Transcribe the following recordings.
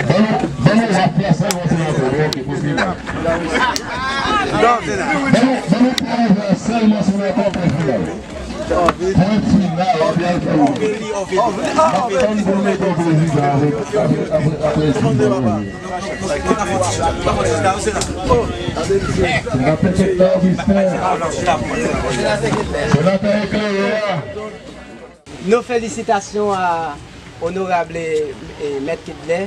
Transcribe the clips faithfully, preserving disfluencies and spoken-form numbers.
Ban nou, ban nou wap la sèlman senatè, ok, pou fini. Ban nou, ban nou pran sèlman senatè pou fini. Pwen final, w ap al fè ou. N ap tann pou nou mete w prezidan avèk, avèk, avèk, avèk N ap pete la, Augustin. Senatè eklere a. Nou felisitasyon a onorab e, e, Mèt Kedlè.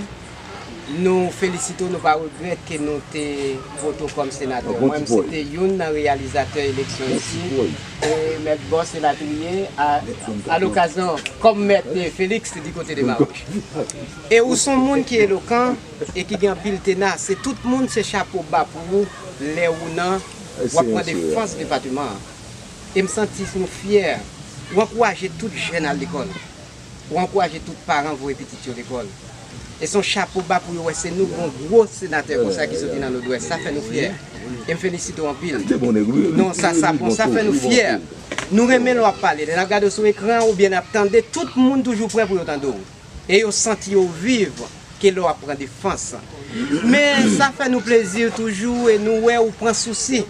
Nou felisite w, nou pa regrèt ke nou te vote w kòm senatè. Mwen menm, se te youn nan reyalizatè eleksyon isi. E Mèt Bòs elatriye, a, a lokazyon, kòm Mèt Félix di kote de Mawouch. E ou se yon moun ki elokan e ki gen anpil tenas. Se tout moun se chapo ba pou ou lè ou nan, w ap pran defans depatman an. E m santi nou fyè. Ou ankouraje tout jèn al lekòl. Ou ankouraje tout paran voye pitit yo lekòl. E se yon chapo ba pou yo wè se nou gon gwo senatè konsa ki soti nan Nòdwès. Sa fè nou fyè. E m felisite w anpil. Non, sa, sa bon, sa fè nou fyè. Nou renmen lè w ap pale. Lè n ap gade w sou ekran oubyen n ap tande, tout moun toujou prè pou yo tande w. E yo santi yo viv ke lè w ap pran defans. Men sa fè nou plezi toujou e nou wè ou pran sousi.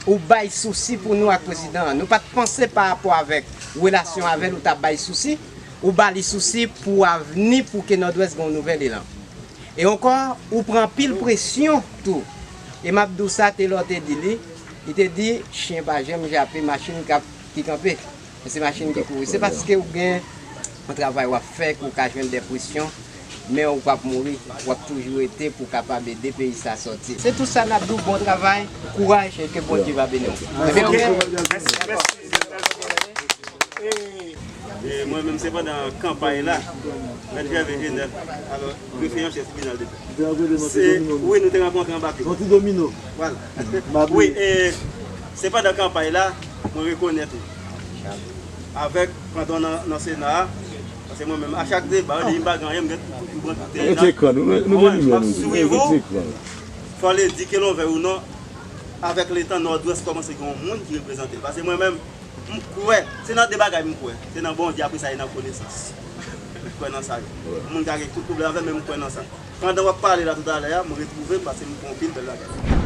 Ou bay sousi pou nou ak prezidan an. Nou pa t panse pa rapò avèk relasyon avè l ou t ap bay sousi. Ou ba li sousi pou avni, pou ke Nòdwès gen yon nouvèl elan. E ankò, ou pran anpil presyon tou. E m ap di w sa, Telor te di li, li te di, chen pa janm jape machin k ap, ki kanpe. Men se machin ki kouri. Se paske ou gen yon travay w ap fè, ke w ka jwenn de presyon, men ou p ap mouri. W ap toujou rete pou w kapab ede peyi sa sòti. Se tou sa n ap di w, bon travay, kouraj, e ke Bondye va beni w. Ebyen, ok. E mwen menm, se pandan kanpay la, Mèt Jève Jenèf, alò, grefye an chèf tribinal de pè. Se, wi, nou te rankontre anba pye. Yon ti domino. Vwala. Wi, e se pandan kanpay la, mwen rekonèt ou. Avèk, pandan w nan, nan Sena a, paske mwen menm, a chak deba, depi m pa gen anyen, m gen toujou pran tout teren nan. Mwen, m ap swiv ou. Fò l di ke l on vè ou non, avèk letan, Nòdwès kòmanse gen yon moun ki reprezante l. Paske mwen menm, M kwè, se nan de bagay m kwè. Se nan Bondye, apre sa, e nan konesans. M kwè nan sa. Moun ka gen tout pwoblèm avè m, men m kwè nan sa. Pandan w ap pale la toutalè a, m retwouve m, paske m kwè anpil bèl bagay.